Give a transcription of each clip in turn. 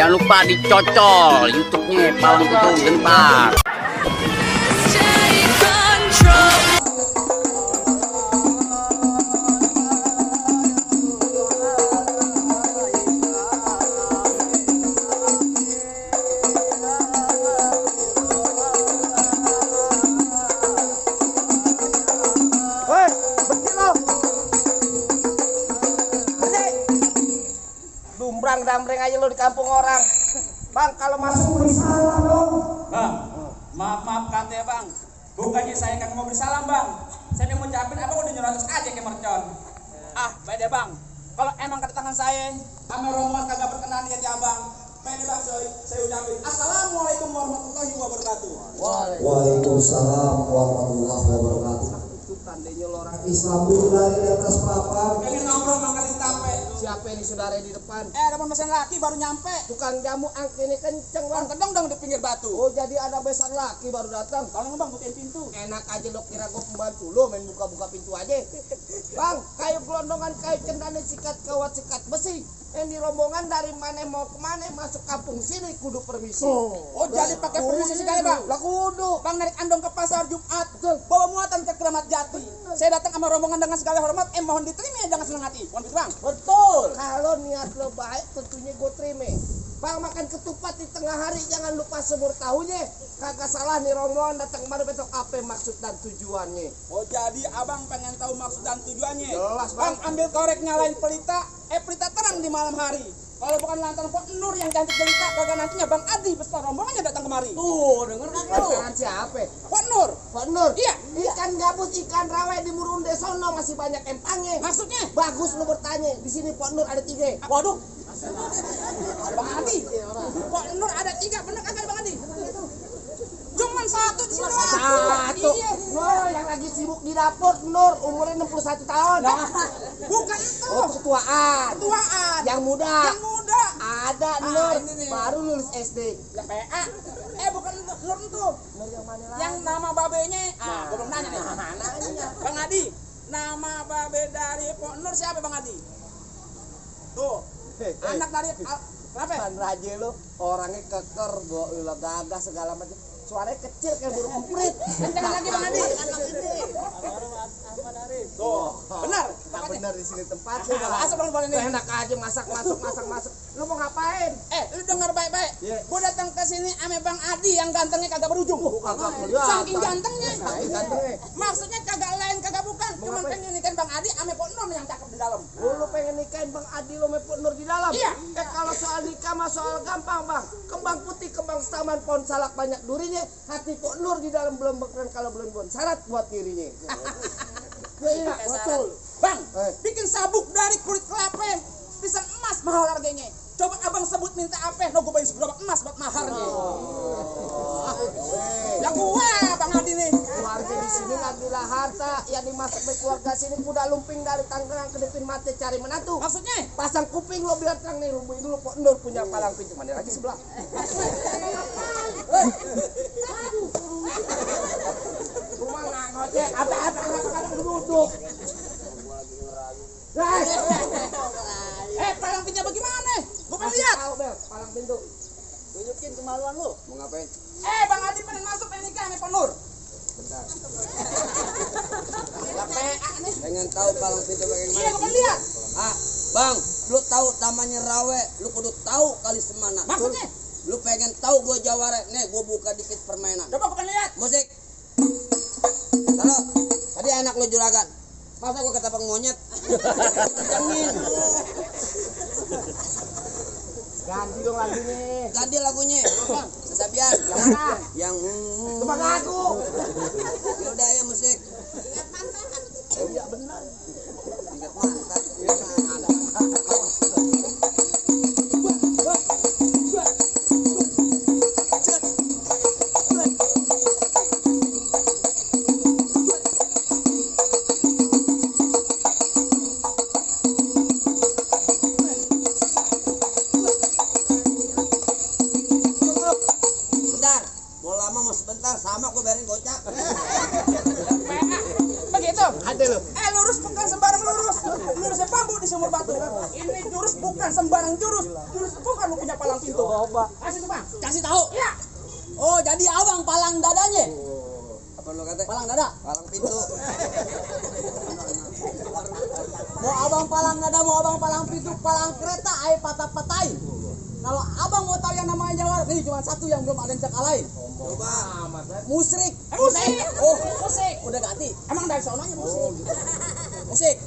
Jangan lupa dicocol YouTube-nya Palang Pintu Gentar. Dambreng aja lo di kampung orang. Bang, kalau masuk beri salam dong. Bang, maaf kata ya bang. Bukannya saya kagak mau beri salam bang. Saya mau ngucapin abang udah nyerocos aja ke mercon. Beda bang. Kalau emang kedatangan saya sama rombongan kagak berkenan di abang, beda bang saya ucapin Assalamualaikum warahmatullahi wabarakatuh. Waalaikumsalam warahmatullahi wabarakatuh. Itu tandanya lo orang Islam dulu dari atas papan. Pengen nongkrong makan di tape. siapa ini saudara di depan? Ada mesin laki baru nyampe. Tukang jamu angkini kenceng bang. Kedong dong di pinggir batu. Oh jadi ada besan laki baru datang. Tolong bang bukain pintu. Enak aja lo kira gue pembantu lo main buka-buka pintu aja. Bang, kayu gelondongan kayu cendana sikat kawat sikat besi. Yang di rombongan dari mana mau kemana masuk kampung sini kudu permisi. Oh jadi pakai permisi sekali bang. Lah kudu. Bang narik andong ke pasar Jumat. Bawa muatan ke Keramat Jati. Saya datang sama rombongan dengan segala hormat. Mohon diterima ya jangan senang hati. Mohon bang. Betul. Kalau niat lo baik tentunya gue terima. Bang makan ketupat di tengah hari jangan lupa semur tahunya. Kagak salah nih rombongan datang kemari besok apa maksud dan tujuannya. Oh jadi abang pengen tahu maksud dan tujuannya. Jelas Bang bang. ambil korek nyalain pelita. Pelita terang di malam hari. Kalau bukan lantaran Pak Nur yang cantik pelita, kagak nantinya Bang Adi beserta rombongannya datang kemari. Tuh denger kan lo. Pasaran siapa? Pak Nur. Pak Nur. Iya. Ikan gabus ikan rawe di Murunde sono masih banyak empangnya. Maksudnya? Bagus lu bertanya. Di sini Pak Nur ada 3. Waduh. Bang Adi. Pak Nur ada 3 bener kagak Bang Adi? Cuman 1 di sini doang. Satu. Iya. Nur yang lagi sibuk di dapur Nur umurnya 61 tahun. Bukan itu. Oh ketuaan. Ketuaan. Yang muda. Yang muda. Ada Nur ini nih. baru lulus SD. Lah PA. Bukan Nur itu. Nur yang mana lagi? Yang nama babenya. Gua belum nanya nih. Nanya. Bang Adi, nama babe dari Pok Nur siapa Bang Adi? Tuh, anak dari kenapa? Kan raja lu orangnya keker, ulah gagah segala macam. Suaranya kecil kayak burung emprit. Kencang lagi Bang Adi. Tuh, benar. Nah, benar di sini tempatnya. Asal dong boleh nih. Enak aja masak. Lu mau ngapain? Lu dengar baik-baik. Iya. Gua datang ke sini ame Bang Adi yang gantengnya kagak berujung. Kagak Saking gantengnya. gantengnya. Maksudnya kagak lain kagak bukan. Cuman ngapain? pengen nikahin Bang Adi ame Pok Nur yang cakep di dalam. Lu pengen nikahin Bang Adi lo Pok Nur di dalam? Iya. Kalau soal nikah mah soal gampang bang. Kembang putih, kembang taman, pohon salak banyak durinya. Hati Pok Nur di dalam belum berkenan kalau belum buat syarat buat dirinya. Iya, betul. Bang, bikin sabuk dari kulit kelapa, pisang emas mahal harganya. Coba abang sebut minta apa? No, gue bayi seberapa emas buat maharnya. Ya gua, Bang Adi nih. Keluarga di sini ngambillah harta yang dimasak dari keluarga sini kuda lumping dari Tangerang ke Depin mati cari menantu. Maksudnya? Pasang kuping lo biar terang nih rumah dulu Pok Nur punya palang pintu mana lagi sebelah. Rumah nggak ngoceh, apa duduk. Palang pintunya bagaimana? Gue pengen lihat. Tahu Bel, palang pintu. Tunjukin kemaluan lu. Mau ngapain? Bang Adi pengen masuk pengen nikah sama Pok Nur. Bentar. Ya PA nih. Pengen tahu palang pintu Iya, bagaimana? gue pengen lihat. Bang, lu tahu namanya rawe, lu kudu tahu kali semana. Maksudnya? Lu pengen tahu gua jawara, nih gua buka dikit permainan. Coba gue pengen lihat. Musik. Taruh. Tadi anak lu juragan. Masa gua ketapang monyet? Kencengin. Ganti dong lagunya. Ganti lagunya. Sabian. Yang mana? Yang Tebak aku. Ya udah ya musik. Iya benar. Ingat mantan. Bentar. Mau lama mau sebentar sama gua bayarin gocap. PA. Begitu. Ada lo. Lurus ke bukan sembarang jurus. Jurus bukan lu punya palang pintu. Coba. Kasih tuh bang. Kasih tahu. Iya. Oh, jadi abang palang dadanya. Apa lu kata? Palang dada. Palang pintu. Mau abang palang dada, mau abang palang pintu, palang kereta, ayo patah-patahin. Kalau abang mau tahu yang namanya jawara, nih cuma satu yang belum ada yang bisa kalahin. Coba. Musrik. Musik. Oh, Musik. udah ganti. Emang dari sononya musik. Musik.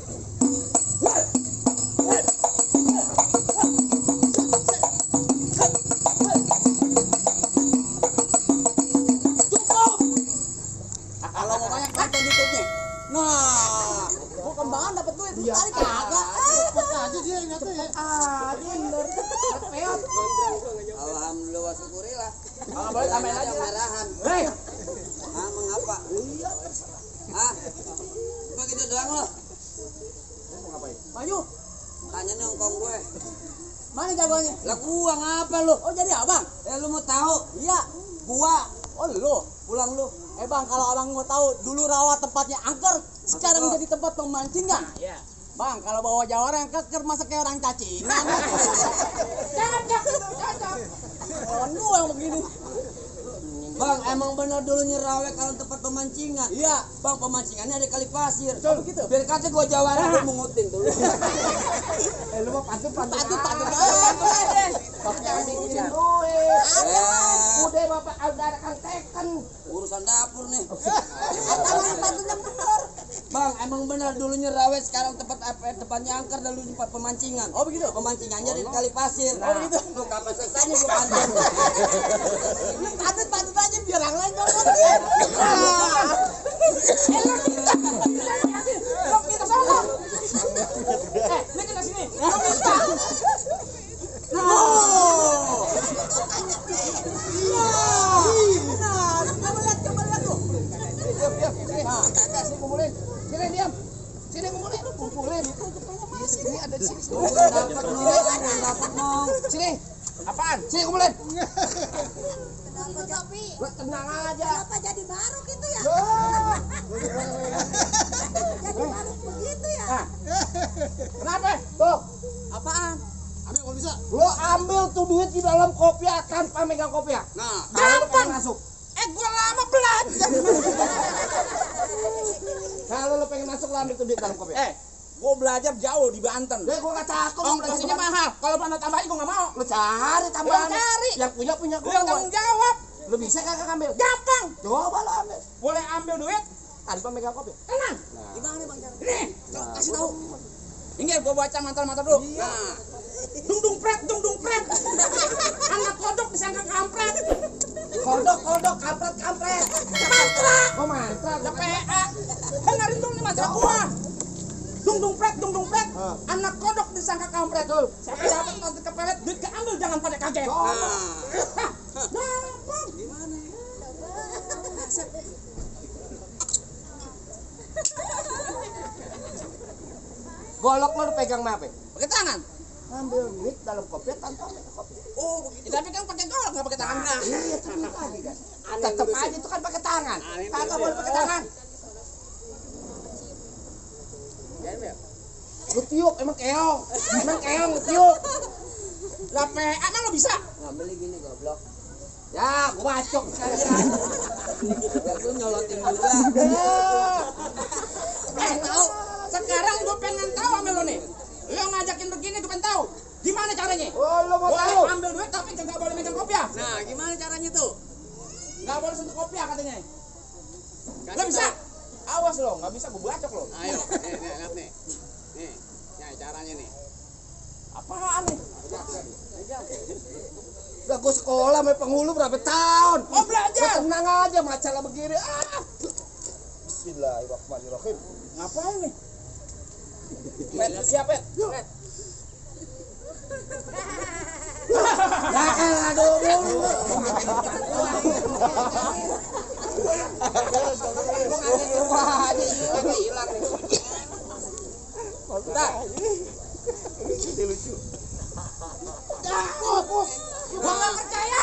Cukup. Kalau mau banyak tonton YouTube-nya. Nah, mau kembangan dapat duit, Iya. tarik kagak. Aja dia ingatnya ya. Bener. Peot. Alhamdulillah wa syukurillah. Kalau boleh tambahin aja. Merahan. Hei. Ah, mengapa? Iya. Ah. Cuma gitu doang lo. Mau ngapain? Maju. Tanya nih ongkong gue. Mana jagoannya? Lah gua ngapa lu? Oh, jadi abang? Lu mau tahu? Iya. Gua. Oh, lu. Pulang lu. Bang, kalau abang mau tahu, dulu rawa tempatnya angker, sekarang jadi tempat pemancingan. Iya. Bang, kalau bawa jawara yang keker masa kayak orang cacingan. Cocok. Lawan gua yang begini. Bang, emang benar dulunya rawa kalau tempat pemancingan. Iya. Bang, pemancingannya ada kali pasir. Oh, begitu. Biar kata gua jawara gua mengutin dulu. Lu mah pantun Patut aja. Bapak jangan bikin duit. Eh, Udah bapak ada kang teken. urusan dapur nih. Bang, emang benar dulunya rawa sekarang tempatnya angker dulu tempat pemancingan. Oh, begitu. Pemancingannya di kali pasir. Oh, begitu. Lu kapan selesainya gua pantun. Patut aja biar yang lain ngomong. Lo minta sono. Ini kita sini. Lo minta. Coba lihat tuh. Nah, kakak sini kumpulin. Sini diam. Sini kumpulin. Kumpulin. Di sini ada di sini. Dapat nong. Sini. Apaan? Sini kumpulin. Kenapa tapi? Lu tenang aja. Kenapa jadi baru gitu ya? Loh. Jadi baru begitu ya? Nah. Kenapa? Tuh. Apaan? Ambil kalau bisa. Lo ambil tuh duit di dalam kopiah tanpa megang kopiah. Nah, Kalau lo pengen masuk. Gua lama belajar. Kalau lo pengen masuk lo ambil tuh duit dalam kopiah. Gua belajar jauh di Banten. Deh gua gak takut. Ongkos ini mahal. Kalau pernah tambahin gua nggak mau. Lo cari tambahan. Lo cari. Yang punya Lu yang tanggung jawab. Lo bisa kagak ambil? Gampang. Coba lo ambil. Boleh ambil duit. Tanpa megang kopiah. Tenang. gimana Bang cara? Nih. Kasih tahu. Ini gua baca mantra-mantra dulu. Nah. Dung dung pret. Anak kodok disangka kampret. Kodok, kampret. Mantra. Oh mantra. Ya PA. Dengerin dulu nih mantra gua. Dung pret. Anak kodok disangka kampret. Siapa dapat nanti kepelet duit keambil jangan pada kaget. Gampang. Gimana ya? Golok lo pegang apa? Pakai tangan. Ambil duit dalam kopiah tanpa megang kopiah. Oh, begitu. Tapi kan pakai golok enggak pakai tangan. Nah. Iya, tetap aja kan. Tetap aja itu kan pakai tangan. Kagak boleh pakai tangan. Lu tiup, emang keong lu tiup. Lah PA emang lo bisa? Ngambil gini goblok. Ya, gua bacok sekalian. Biar lu nyolotin juga. Tahu. Sekarang gua pengen tahu sama lo nih. Lo ngajakin begini gua pengen tahu. Gimana caranya? Oh, lo mau tahu? Boleh ambil duit tapi enggak boleh megang kopiah. Nah, gimana caranya tuh? Enggak boleh sentuh kopiah katanya. Kasih Lo bisa? tahu. Awas lo, enggak bisa gua bacok lo. Ayo, nih, lihat nih. Nih, caranya nih. Apaan nih? Udah gua sekolah sama penghulu berapa tahun? Oh, belajar. Gua tenang aja masalah begini. Bismillahirrahmanirrahim. Ngapain nih? Pet, siap, Pet. Ya elah dulu. Wah, ini hilang nih. Bentar. Lucu. Gua nggak percaya.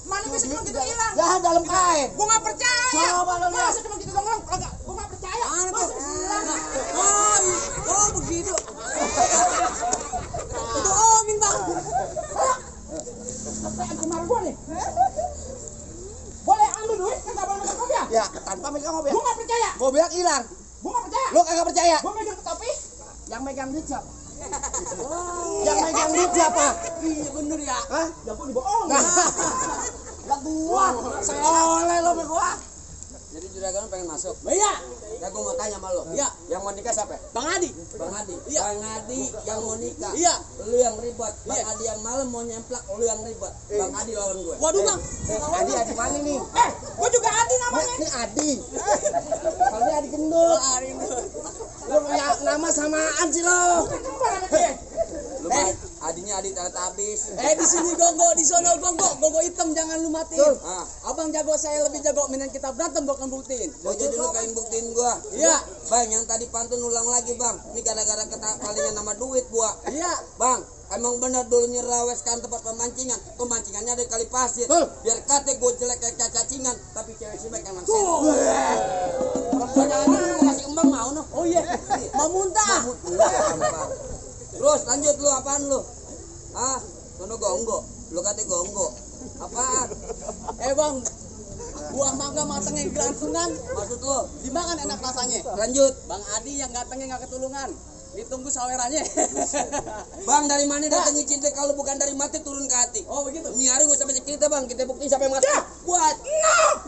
Mana bisa cuma gitu hilang? Ya dalam kain. Gua nggak percaya. Coba lo lihat. Masa cuma gitu doang? Gua nggak percaya. Mana tuh? Masa hilang? Oh, begitu. Gua bilang hilang. Gua nggak percaya. Lu kagak percaya? Gua megang topi. Yang megang duit siapa? Yang megang duit siapa? Iya bener ya. Hah? Ya gua dibohong. Nah, lah gua, soleh lo sama gua. Jadi juragan pengen masuk. Iya. Ya gua mau tanya sama lu. Iya. Yang mau nikah siapa? Bang Adi. Bang Adi. Iya. Bang Adi yang mau nikah. Iya. Lu yang ribet. Bang Iya. Adi yang malam mau nyemplak, lu yang ribet. Bang Adi lawan gue. Waduh bang. Adi mana nih? Gua juga Adi namanya. Ini Adi. Kalau ini Adi gendut. Lu punya nama samaan sih lo. Kembar sama dia. Lu mah Adinya Adi habis. Di sini gongo, di sono gongo, gongo hitam jangan lu matiin. Ah, Abang jago, saya lebih jago. Mending kita berantem bukan buktiin. gua jadi lu pengen buktiin gua. Iya. Bang, yang tadi pantun ulang lagi, Bang. Ini gara-gara kalinya nama duit gua. Iya. Bang, emang bener dulu nyeraweskan tempat pemancingan. Pemancingannya ada di kali pasir. Betul. Biar kate gue jelek kayak cacingan, tapi cewek si baik yang Tuh. Orang tua jangan gue kasih kembang mau no. Oh iya. Mau muntah. Terus lanjut lu apaan lu? Ah, sono gonggo. Lu kate gonggo. Apaan? Bang, buah mangga matangnya gelantungan, Maksud lu? dimakan enak rasanya. Lanjut. Bang Adi yang gantengnya nggak ketulungan, ditunggu sawerannya. Bang, dari mana datangnya cinta kalau bukan dari mati turun ke hati? Oh begitu. Ini hari gue sampai cerita, Bang. Kita buktiin siapa yang mati. Buat.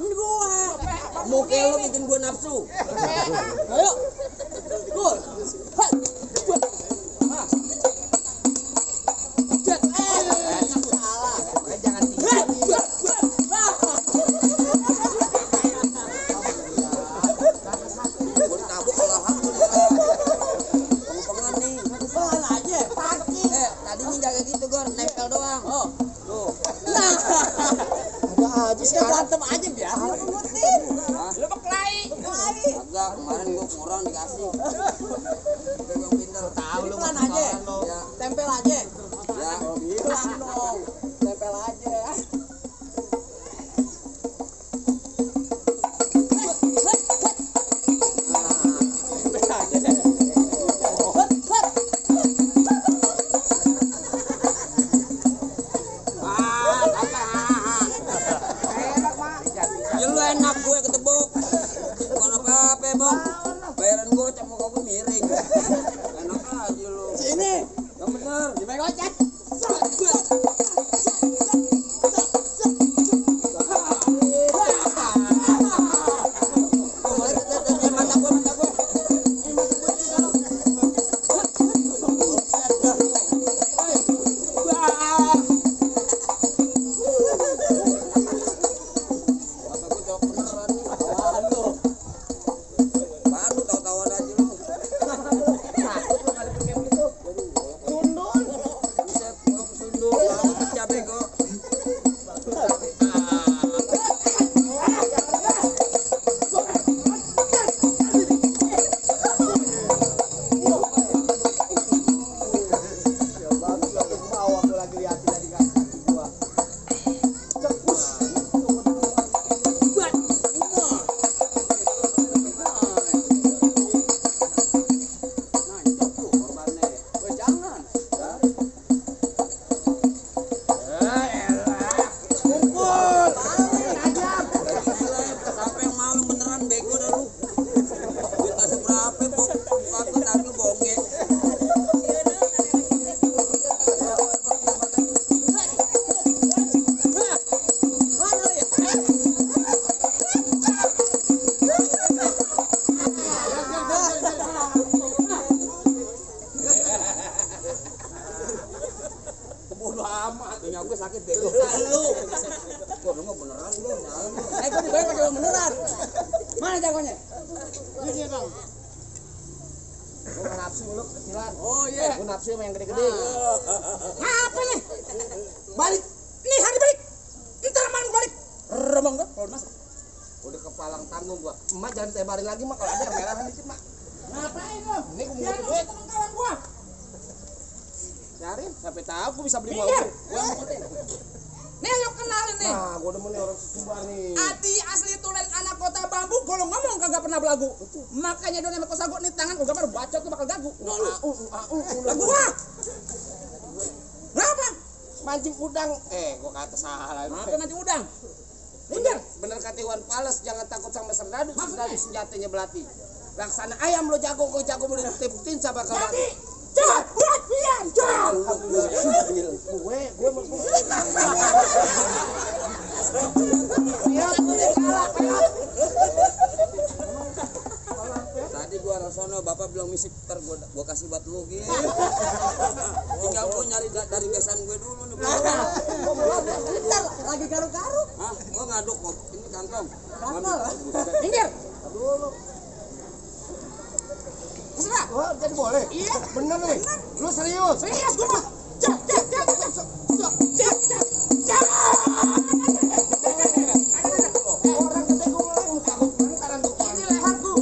Ini gua. Muka lu bikin gue nafsu. Ayo. Gol. Hai. Jangan tinggi. Gue ditabuk alhamdulillah. Pengen nih. Pelan aja. Tadinya jaga gitu Gor, nempel doang. Oh. Tuh. Nah. Ada aja sih. Berantem aja biar. Lu berkelahi. Agak kemarin gue kurang dikasih. Gue yang pintar. Tahu lu Pelan aja. Ya. Tempel aja. Ya. Pelan dong. Tempel aja. Ya lu enak gue ketebuk. Bukan apa-apa, Bang. Bayaran gue cak muka gue miring. Enak aja lu. Sini. Yang bener. Dibaik ojek. Mata gue. Mata gue cowok beneran nih. Apaan lu? Apaan lu tawa-tawa aja lu. Takut lu kali pakai begitu. Tundul. Buset, gue kesundul. Gue pecah bego. Bagus lagi mau aku lagi liatin tadi kan gua. Cepus. Weh jangan. Kumpul. Sampai yang mau yang beneran bego dah lu. Duit gak seberapa, muka gue tapi bongeng. Bodoh amat, punya gue sakit bego. Lu. Kok lu mah beneran lu jalan. Gua dibayar pakai uang beneran. Mana jagonya? Ini bang. Gua nafsu lu kecilan. Oh iya. Gua nafsu sama yang gede-gede. Apa nih? Balik. Nih hari balik. Ntar malam balik. Remong gua kalau masuk. Udah kepalang tanggung gua. Emak jangan tebarin lagi mak kalau ada yang merahan dikit mak. Ngapain lu? Ini gua Biar mau lu duit. temen kawan gua. Cariin sampai tahu gua bisa beli Minggir. mobil. Gua mau konten. Nih lu kenalin nih. Nah, gua demen nih orang Sumbar nih. Adi asli tulen anak kota bambu, kalau ngomong kagak pernah belagu. Makanya dong sama kosago nih tangan gua gambar bacot tuh bakal gagu. Lagu gua. Kenapa? Mancing udang. Gua kata salah. Maafin nanti udang. Minggir. bener kata Iwan Fals, jangan takut sama serdadu, serdadu senjatanya belati. Laksana ayam lo jago, gue jago mau ditebuktin sama bakal mati. Gue mau Tadi gua rasono bapak bilang misik ntar gua kasih buat lu gitu. Tinggal gua nyari dari besan gue dulu nih. Bentar, lagi garuk-garuk. Hah? Gua ngaduk kok. Ini kantong. minggir. Dulu. Oh, jadi boleh? Iya. Bener nih. Lu serius? Serius gua mah. Orang gede gua ngomong muka gua penasaran tuh. Ini leherku.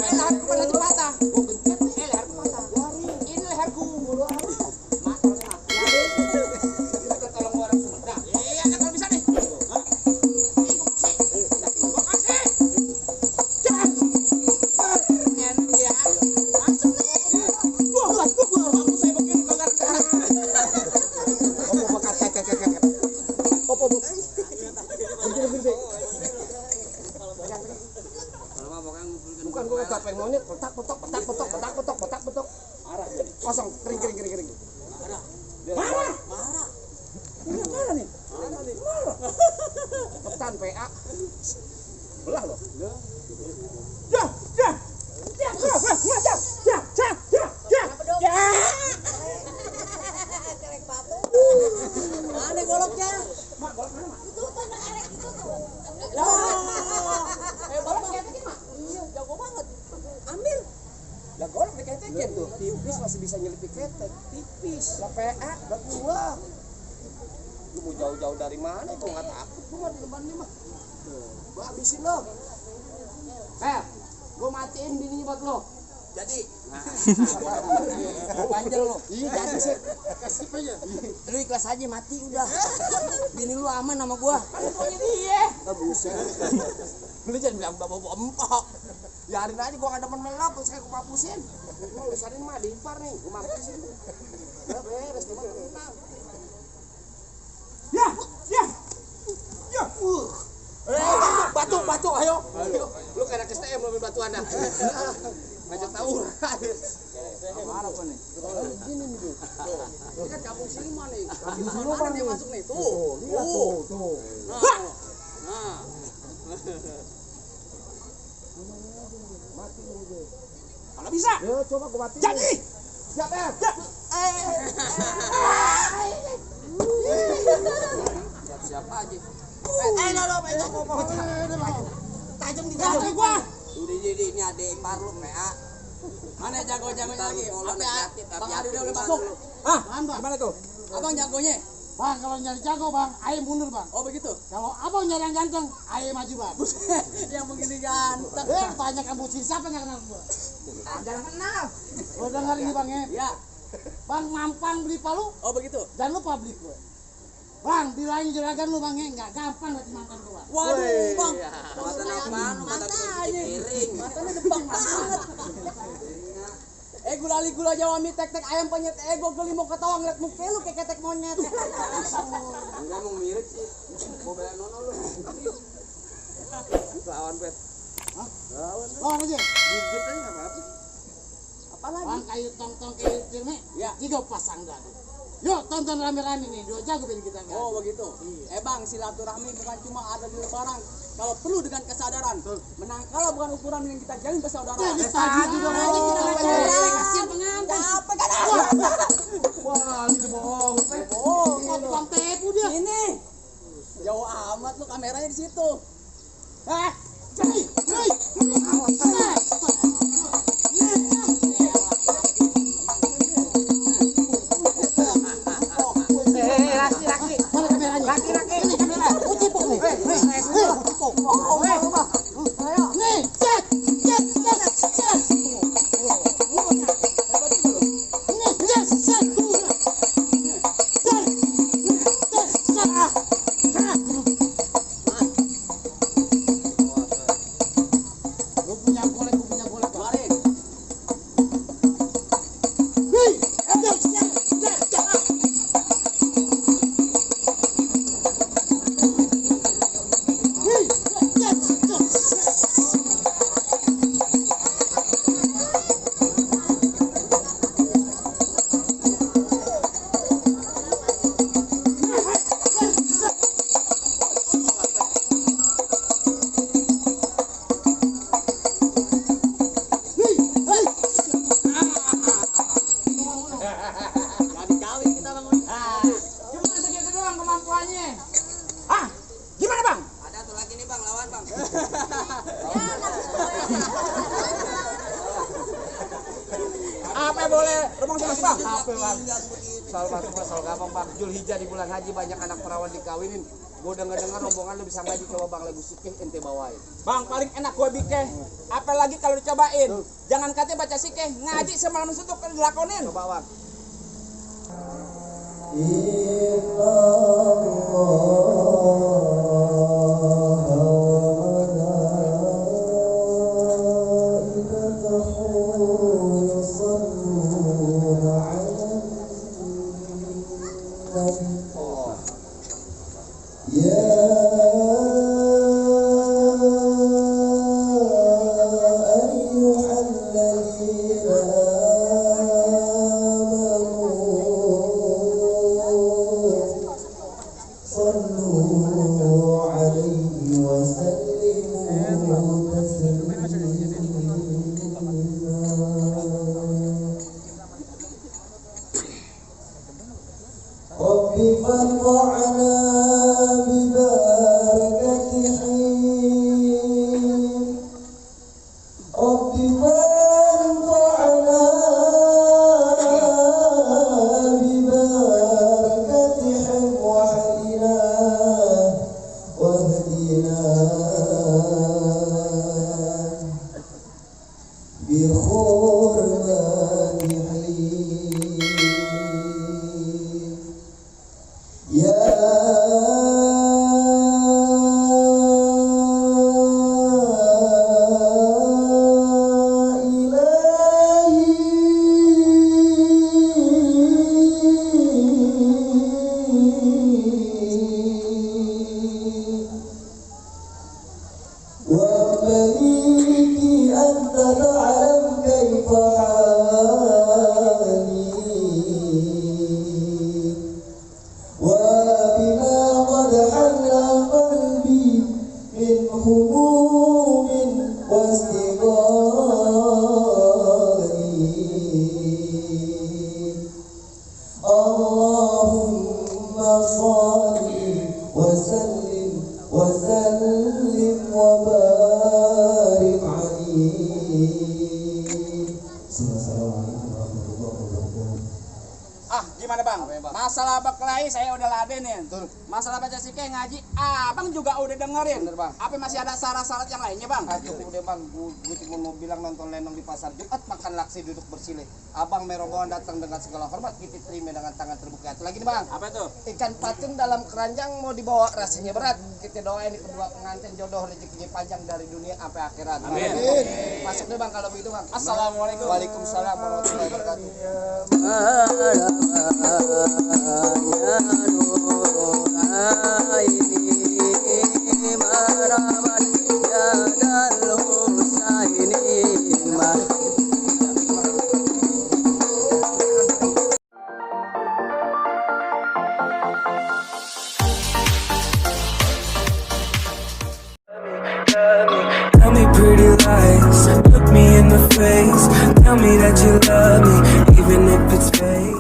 Leherku pernah patah. Gua gencet nih. Leherku patah. Ini leherku. Mak, kita tolong orang Sunda. Iya, kalau bisa nih. Hah? Ini gua kasih. Gua kasih. Enak ya. Masuk nih. Wah, aku saya begini kagak. Opo kakak. Opo. Kalau mah pokoknya ngumpulkan. Bukan gua kagak pengen monyet, petak. Marah. Kosong, kering. Marah. Ini mana nih? Petan PA. Belah loh. Kerek batu. Mana goloknya? Itu tuh kerek itu tuh. Golok ketekin mah. Iya, jago banget. Ambil. Lah golok diketekin tuh. Tipis masih bisa nyelipik ketek. Tipis. Lah PA, lah gua. Lu mau jauh-jauh dari mana? Gua enggak takut. Gua mah di depan nih mah. Gua habisin lo. Gua matiin bininya buat lo. Jadi. Panjel lo. Iya, jadi sih. Kasih aja. Lu ikhlas aja mati udah. Bini lu aman sama gua. Pokoknya dia. Buset. Lu jangan bilang bapak empok. Biarin aja gua enggak demen melap, terus kayak gua mapusin. Lu urusanin mah diimpar nih, gua mapusin. Ya beres gua tenang. Ya. Batu, ayo. Lu kayak anak STM lu batu anak. Ngajak tawuran. Mana apa nih? Gini nih tuh. Ini kan kampung Silman nih. Kampung Silman Mana dia nih. masuk nih? Tuh. Lihat tuh. Nah. Mati lu gue. Kalau bisa. Ya coba gua matiin. Jadi. Siap ya? Siap-siap aja. Lo pegang ngomong. Tajam di Kasih gua. Udah ini adek ipar lu PA. Mana jago-jagonya lagi? Bang Adi udah boleh masuk. Hah? Gimana tuh? Abang jagonya. Bang, kalau nyari jago bang, ayo mundur bang. Oh begitu. Kalau abang nyari yang ganteng, ayo maju bang. Yang begini ganteng. Banyak kamu sih, siapa yang kenal gua? Jangan kenal. Lo denger ini bang ya. Ya. Bang mampang beli palu, Oh begitu. jangan lupa beli kue. Bang, bilangin juragan lu bang ya, nggak gampang buat mantan gua. Waduh, Bang. Matan apaan? Matan piring. Matannya debang banget. Gulali-gula Jawa mie tek-tek ayam penyet. Gua geli mau ketawa ngeliat muka lu kayak ketek monyet. Enggak mau mirip sih. Gua bela nono lu. Lawan bet. Oh aja. Gigit aja enggak apa-apa. Apa lagi? Bang kayu tong-tong kayu tirme, Ya. 3 pasang dadu. Yuk tonton rame-rame nih, 2 jago pilih kita. Oh begitu. Bang, silaturahmi bukan cuma ada di lebaran. Kalau perlu dengan kesadaran. Menang kalah bukan ukuran yang kita jalin persaudaraan. Jadi tadi dong aja kita pacaran. Kasihan pengantin. Apa kan? Wah, ini bohong. Oh, Kok tukang tepu dia? ini. Jauh amat lu kameranya di situ. Jadi, Laki. mana kameranya? Laki. Ini kamera. Oh, tipu nih. Nih, cek. Lu punya golek, gua punya golek. Kemarin. masih bang? Apa bang? Soal batu mah soal gampang bang. Julhijjah di bulan haji banyak anak perawan dikawinin. Gue denger rombongan lu bisa ngaji, coba bang lagu sikih ente bawain. Bang paling enak gue bikin. Apalagi kalau dicobain. Jangan katanya baca sikeh, ngaji semalam itu kan dilakonin. Coba bang. Gimana bang? Masalah berkelahi saya udah ladenin. Masalah baca sikeh ngaji, abang juga udah dengerin. Bener, Bang. Apa masih ada syarat-syarat yang lainnya bang? Cukup deh bang, gue cuma mau bilang nonton lenong di pasar Jumat, makan laksi duduk bersilih. Abang merobohan datang dengan segala hormat, kita terima dengan tangan terbuka. Satu lagi nih bang, Apa tuh? ikan patin dalam keranjang mau dibawa rasanya berat. Kita doain kedua pengantin jodoh rezekinya panjang dari dunia sampai akhirat. Amin. Masuk deh bang kalau begitu bang. Assalamualaikum. Waalaikumsalam warahmatullahi wabarakatuh. Tell me pretty lies, look me in the face. Tell me that you love me, even if it's fake.